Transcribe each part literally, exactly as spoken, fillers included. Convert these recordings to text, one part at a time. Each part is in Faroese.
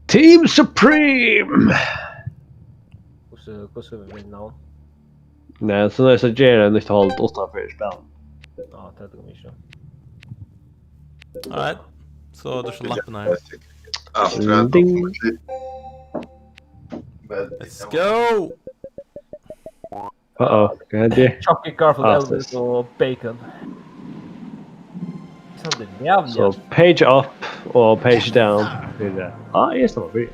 Team Supreme! Hvussu, hvussu við navn? Nei, so er so ger eg nýtt hold uttanfyri spæl. Ja, tað er mykje. Alright. So er so lappirnar her. After all, ding. Let's go! Uh-oh, hva er det? Chucky, Garfield, ah, Elvis og Bacon. Sånn, det er jævlig. So page up og page down. Det er det. Ah, just det, var fri.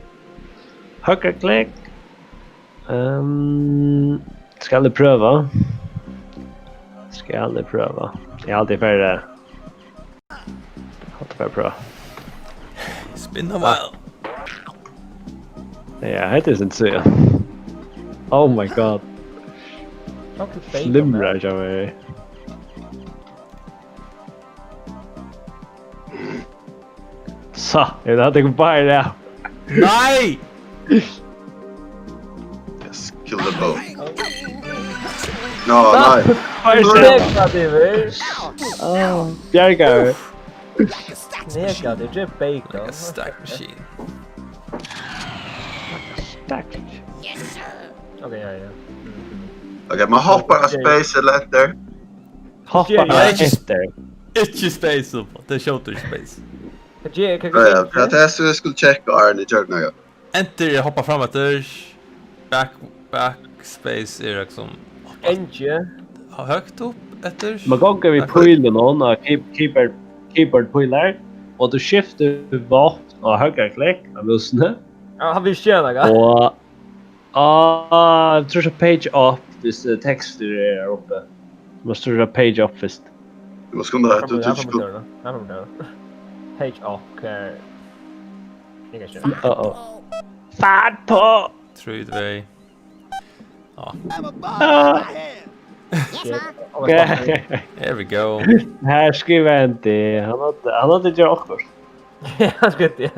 Høyre klikk. Ehm, skal eg prøve? Skal eg prøve? Eg har altíð fyrr, eh, hatta var bra. Spin a while. Ja, hetta er sindur síðan. Oh my god. Flimrar hjá mær. So, er tað tykkum báðir, ja? Nei! Yes, kill them both. No, nei. Negativur. Ah, bjargaður. Negativur, tað er bacon. Like a stack machine. Stack. Ok, ja, ja. Ok, man hoppar á space eller enter. Hoppar á enter. Ikki space upp, tað skjótur ikki space. Hvat ger, hvat, ja, ja, hvat er tað, so eg skuldi tjekka áðrenn eg gjørdi nakað? Enter er hoppa fram eftir. Back, backspace er liksom hoppa høgt upp eftir. Man gongur við pílunum á key-, keyboard, keyboard pílar, og tú skiftir vápn á høgra klikk á músini. Ja, hann vil skjera nakað. Og Ah, eg trýsti page up, viss, eh, tekstur er her uppi. Tú mást trýsta page up fyrst. Tú mást skunda tær, tú trýstir skund. Page up, eh, eg kann ikki. Uh-oh. Fart på! Trý, tvey. Ah. Ah. Yes, Mom. There we go. Her skrivar Andy. Hann hevði, hann hevði gjørt okkurt. Ja, hann skuldi.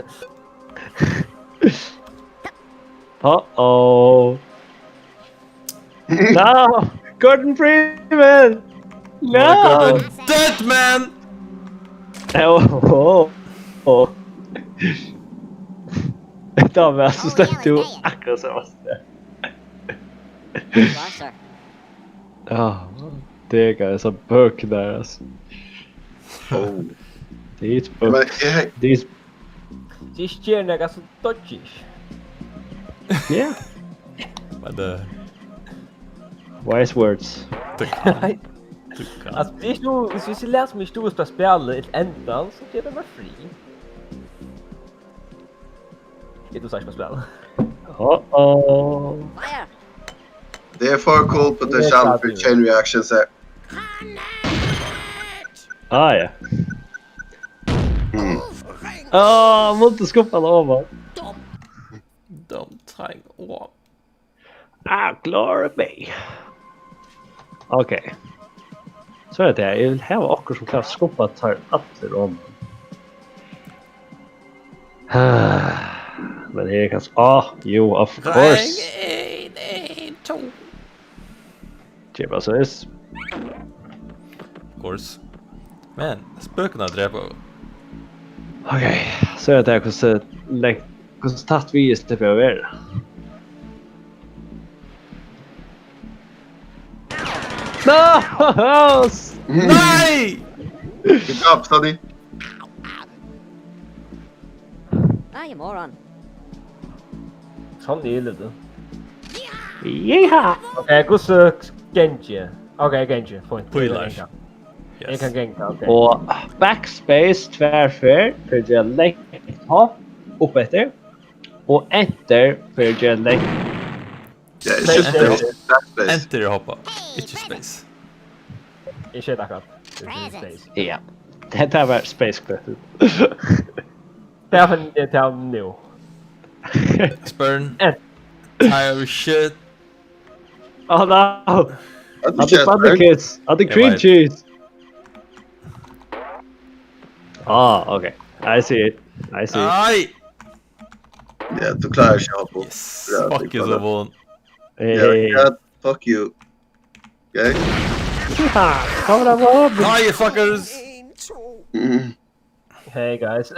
Uh-oh. No! Gordon Freeman! No! Gordon Deadman! Oh, oh, oh. Tá var so stendur tú akkurát sum varst. Ja, tað er so bøkur har, altso. Oh. These books. Men eg, these Tað er ikki nakað sum dodgir. Yeah. But, uh, wise words. Nei. Altso, tað er ikki, viss, viss eg læt sum eg ikki dugi at spæla til endan, so ger tað mær frí. Eg dugi ikki at spæla. Uh-oh. Tað er for cool potential fyri chain reactions her. Ah, ja. Mm. Ah, mátti skuffa hann oman. Don't hang on. Ah, glory be. Ok. So er tað, eg vil hava okkurt sum kann skuffa teir allir oman. Ah, men her er kanska, ah, jú, of course. Ein, ein, ein, to. Keypa sós. Of course. Men, spøkurnar drepa. Ok, so er tað, hvussu lengt, hvussu tætt við eg sleppi at vera. No! Nei! Good job, Sonny. Ah, you moron. Sonny er lítil. Yeehaw! Ok, hvussu gangi? Ok, gangi, fínt. Pílar. Eg kann ganga. Yes. Eg kann ganga, ok. Og backspace tvær ferð fyri at gera langt hopp upp eftir. Og enter fyri at gera langt. Ja, eg skifti backspace. Enter er hoppa, ikki space. Eg skeyt akkurát. Space. Ja. Hetta var space clip. Tað finn eg til nú. Spurn. Eh. Tired shit. Oh no. What the shit, man? I'll be cringy. Ah, okay. I see it. I see it. Ai! Ja, tú klárar ikki at hoppa upp. Yes. Ja, fuck you, Savon. Hey. Ja, fuck you. Okay. Kom fram, kom fram. Hi, fuckers. Mm. Hey, guys.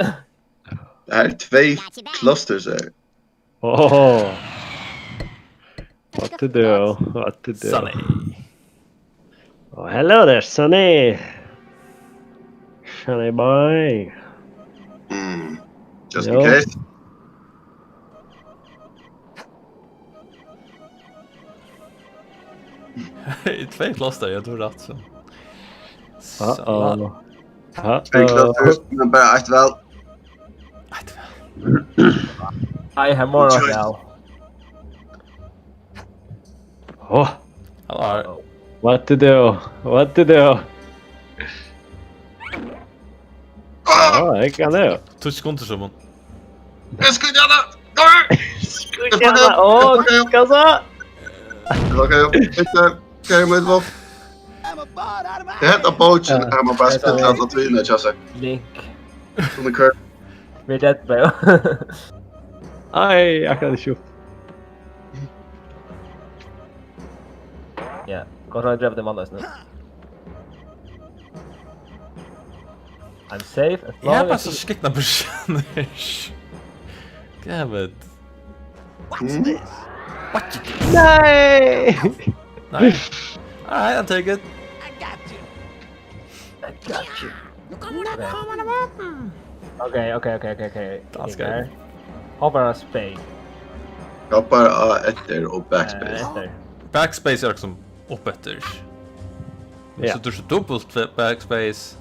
Her er tvey clusters her. Oh. What to do? What to do? Sunny. Oh, hello there, Sunny. Sunny boy. Mm. Just in case. Tvey cluster, ja, tú hevur rætt, so. Uh-oh. Uh-oh. Tvey cluster, men bara eitt væl. Eitt væl. I have more of now. Oh. Hello. What to do? What to do? Oh, I can do. Tú skundir sum hon. Eg skal gjerne. Skal gjerne. Åh, hva så? Okay, okay, okay, men hva? Det heter Bojan, han må bare spille hans og trynet, Jesse. Link. Som en curve. We're dead, bro. Ai, akkurat ikke opp. Ja, kanskje han drev det mannløs nå. I'm safe as long as... Jeg har bare så skikna personer. Damn it. What's this? What you do? Nei! Nei. All right, I'll take it. I got you. I got you. Okay, okay, okay, okay, okay. That's good. Hoppar á space. Hoppar á eftir og backspace. Eh, eftir. Backspace er liksom upp eftir. Ja. So tú so dobbelt fe-, backspace,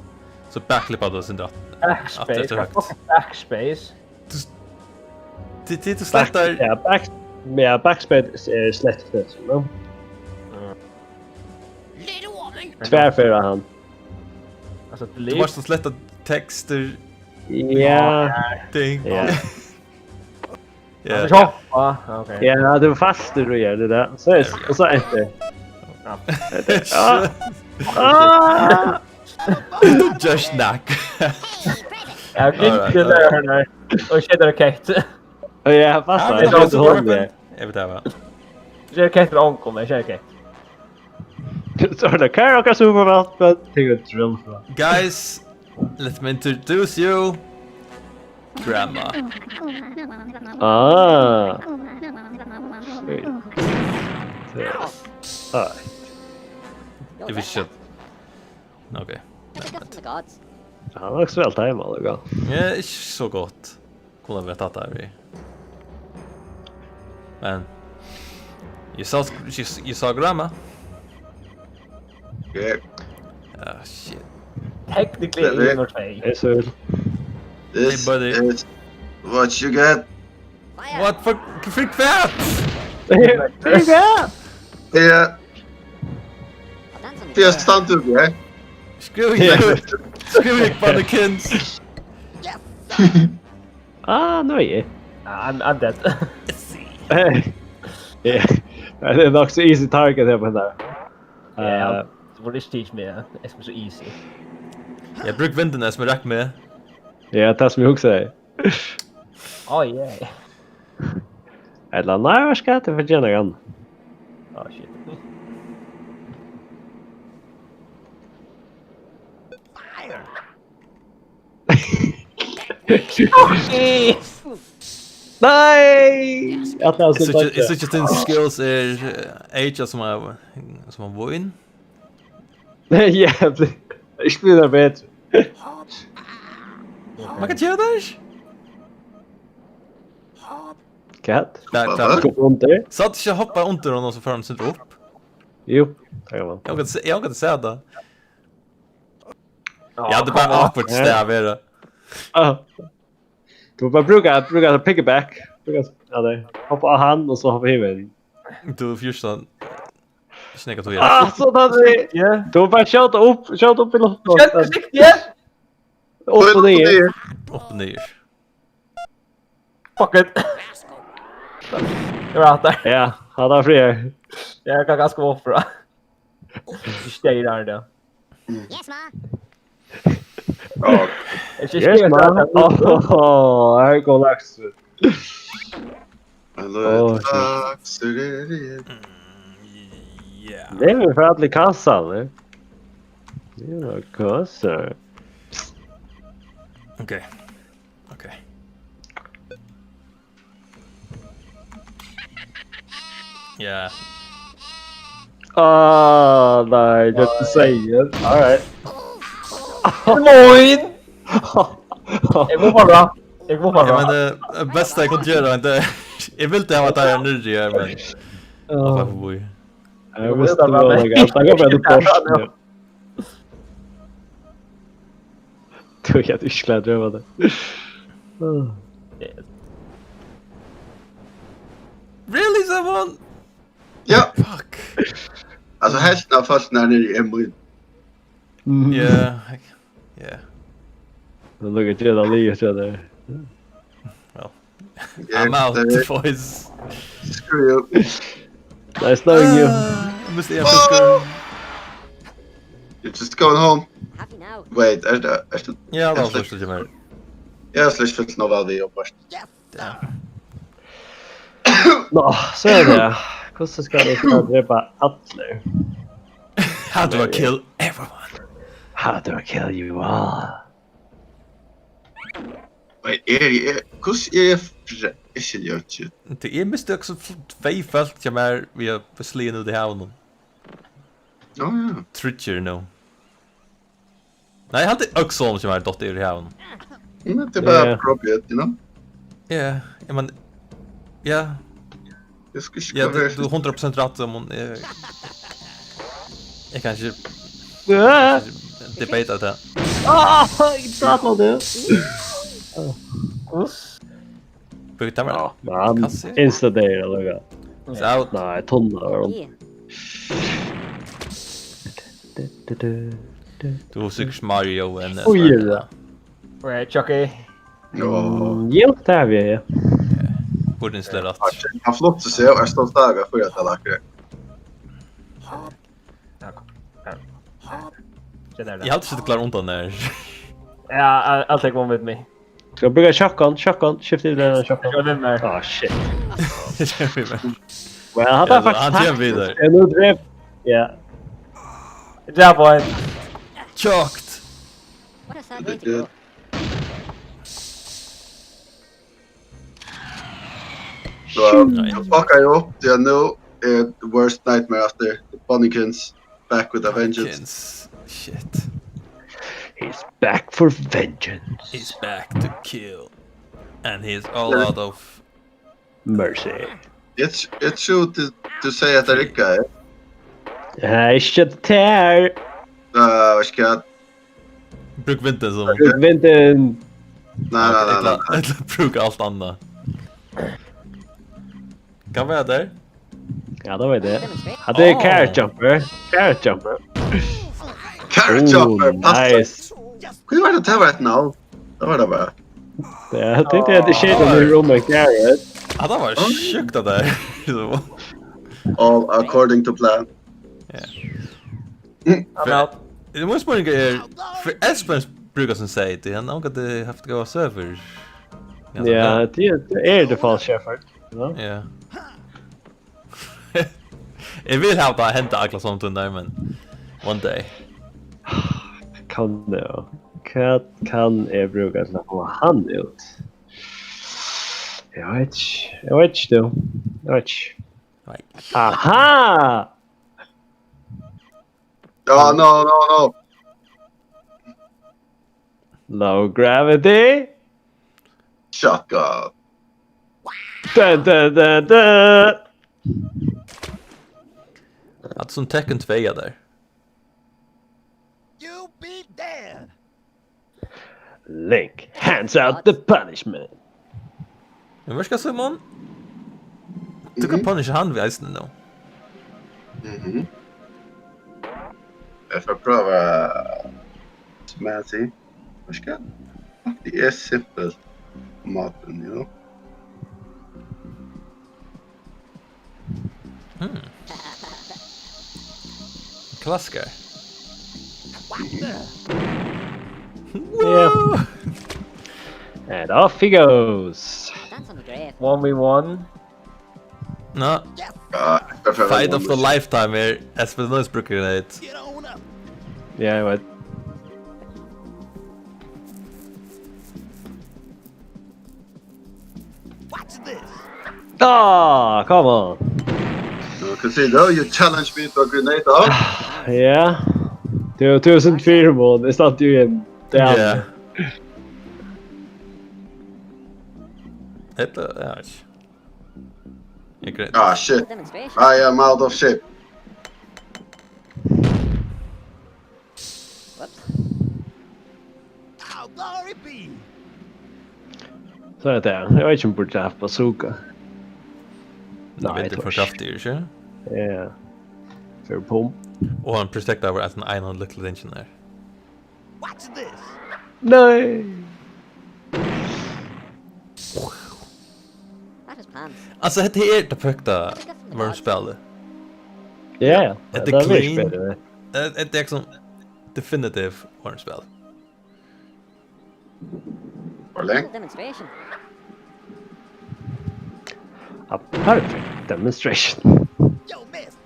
so backflippar tú sindur aftur. Backspace? Aftur, aftur, hvat fuck er backspace? Tú s-, tí, tí tú slettar. Back-, ja, back-, ja, backspace er slett, slett, no? Mm. Tvær ferðir hann. Altso, delete. Tú mást sletta tekstir. Ja. Ting. Ja. Ja. Altso, hoppa. Ah, ok. Ja, tú ert fastur, Roger, tað er tað. So er, og so enter. Ja. Ja. Ah! Just knock. Ja, glimt til det her, nei. Og skjedde det kjekt. Ja, fast. Ja, det er også hon, ja. Jeg vet det, hva. Skjedde kjekt, og hon kommer, skjedde kjekt. Så er det, hva er akkurat som var, men ting er drill, så. Guys, let me introduce you. Grandma. Ah. Shit. Yes. All right. If you should. Okay. Never mind. Hann var ikke så vel timet, det ga. Ja, ikke så godt. Kunne vi tatt det her i. Men you saw, you, you saw grandma. Yeah. Ah, shit. Technically, yeah, nummer två. Hey, sir. This, hey, buddy, is what you get. What for, for that? For that? Yeah. Fyrst stand upp, ja. Screw you. Yeah. Screw you, Bunnikins. Ah, nå er jeg. Ah, I'm, I'm dead. Ja. Nei, det er nok så easy target her på den der. Ja, eh, så får du ikke teach meg, ja. Jeg skal så easy. Jeg bruker vinden, jeg som rakk med. Ja, det er som jeg også sier. Oh, yeah. Ella nei, hva skal jeg til for tjene igjen? Oh, shit. Nei! At det er så... Jeg synes ikke, jeg synes ikke at din skills er, eh, Age som er, som er vågen. Nei, jævlig. Ikke bli der bedre. Man kan tjene det, ikke? Cat? Der, der. Skal du under? Så at ikke hoppe under og så får han sitt opp. Jo, det kan man. Jeg kan se, jeg kan se det. Ja, det er bare awkward sted å være. Ah. Du må bare bruke, bruke piggyback. Bruke, ja, det. Hoppe av han, og så hoppe himmelen. Du, fjorten. Ikke nekka tog. Ah, så da det. Ja. Du må bare skjøte opp, skjøte opp i luften. Skjøte forsiktig, ja. Opp og ned. Opp og ned. Fuck it. Det var alt der. Ja, han er fri her. Jeg kan ganske ofre. Du stay der, ja. Yes, ma. Yes, ma. Åh, her går laksen. Åh, shit. Ja. Det er vel for alle kassene. Det er kasse. Ok. Ok. Ja. Ah, nei, det er ikke sier. All right. Moin! Eg má fara. Eg má Eg fara. meini, tað besta eg kundi gera, men tað, eg vildi hava tað her niðri her, men... Hva for boi? Jeg visste det var noe galt. Da går jeg til Porsche. Du er helt uskyldig, det var det. Really, someone? Ja, Fuck. Altså, helten av fólkene er nede i M U. Yeah. Yeah. Men du kan ikke gjøre det lige, tror jeg det. I'm out, boys. Screw you. Nice knowing you. Ah, I missed the episode. You're just going home. Happy now. Wait, er det, er det, Ja, det var først til meg. Jeg har slet ikke fyllt noe veldig opp først. Ja. Nå, så er det. Hvordan skal jeg klare å drepe alle? How do I kill everyone? How do I kill you all? Wait, er jeg, er, hvordan er jeg fre... Jeg skiljer ikke. Tað, eg misti øks tvey fólk hjá mær við at sliga út í havinum. Ja, ja. Tríggir nú. Nei, eg haldi øks hjá mær dottið í havinum. Men det er bare Ja. appropriate, you know? Ja, eg meini, ja, Jeg skal ikke ja, være tú, tú hevur hundrað prosent rætt, men eg, eg kann ikki Ja. debata tað. Ah, ikke satt meg det. Brúk tað bara. Ja, men Kassi? Insta-day, eller hva? It's out. Nei, tunna var det. Yeah. Du, du, du. Tú hevur sikkurt Mario enn. Oj, ja. Alright, Chucky. Åh. Jo, det har vi. Burde installera. Han flott å se, og jeg står stadig for at jeg lager det. Ja, kom. Ja. Se der, Eg der. haldi ikki tú klarar undan her. Ja, I'll, I'll take one with me. Skal vi bruke shotgun? Shotgun? Skifte til en shotgun? Kjør den der. Ah, shit. Kemur við. Well, han Ja, er faktisk han kemur videre. Ja, nå drev. Ja. Drop one. Chucked. What a sad way to go. Så fucker jeg opp. Det er nå eh, the worst nightmare after the Bunnykins back with a vengeance. Kins. Shit. He's back for vengeance. He's back to kill. And he's all out of Mercy. Jeg, tr- jeg tror du, du sier at det ikke er. Hey, shit there. Uh, vet ikke hva. Brúk vindin sum. Vindin. Nei, nei, nei, nei. Ella, ella brúk alt annað. Hvat var det der? Ja, det var det. Ja, det er Oh. Carrot Jumper. Carrot Jumper. Carrot Oh, Chopper. Passa. Nice. Hva var det til å være et navn? Det var det bare. Ja, jeg tenkte at det skjedde med Roman Carrot. Ja, det var sjukt at det er. All according to plan. I'm out. Det må jeg spørre, er, for Espen bruker som sier det, han har ikke haft gode server. Ja, det, det er det falsk, Shepard. Ja. Ja. Jeg vil ha det hendt akkurat som den der, men one day. Kan det jo. Hva kan jeg bruke til å få han ut? Jeg vet ikke. Jeg vet ikke, du. Jeg vet ikke. Nei. Aha! Ja, no, no, no. Low gravity. Shotgun. Dun, dun, dun, dun. At som Tekken två er der. You be damned. Link, hands out the punishment. Men hva skal Simon? Du kan punishe han við eisen nå. Mhm. Jeg får prøve som jeg sier. Hva skal jeg? Det er simpelt på maten, you know. Hmm. Klassiker. Yeah. And off he goes. That's on the grave. One v one. Nå, Ja, jeg får fight of the prøve. Lifetime er Espen Noise bruker grenade. Get on up. Yeah, right. Watch this. Ah, come on. Hvat sigur tú? You challenge me to a grenade, da? Ja. Det er jo tusen fire mål. Det satt jo igjen. Det er Ja. Hetta, ja, ikki. Eg greiði. Ah, shit. Demonstration. I am out of shape. Whoops. Så er det. Jeg vet ikke om burde haft bazooka. Nei, veit du for kraftig, ikki? Ja. For pump. Og hann protectar bara ein, ein av lítlu tingini her. Nei. That is pants. Altso, hetta her er det perfekta Worms-spilið. Ja, ja. Hetta Det er er virkelig clean. bedre. Eh, Hetta er liksom definitive Worms-spil. Hvor lenge? Demonstration. A perfect demonstration. Yo, miss!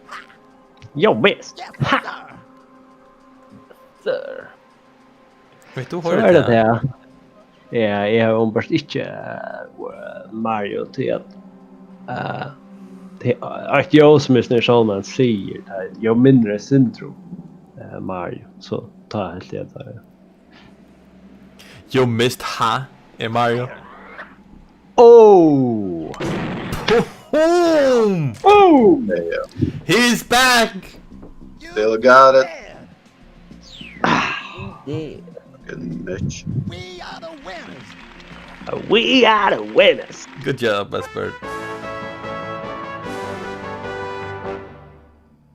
Yo, miss. Yes, Ha! Sir! Sir. Veit tú, So er det det. Ja, jeg har åpenbart ikke eh, Mario til at eh, til at jo, som jeg snart sa, man sier det, jo mindre syndrom eh, Mario, så ta helt det der. You missed, ha? Er Mario? Oh! Boom! Oh! Yeah, yeah. He's back! Still got it. Yeah. Fucking bitch. We are the winners! We are the winners! Good job, Esbert.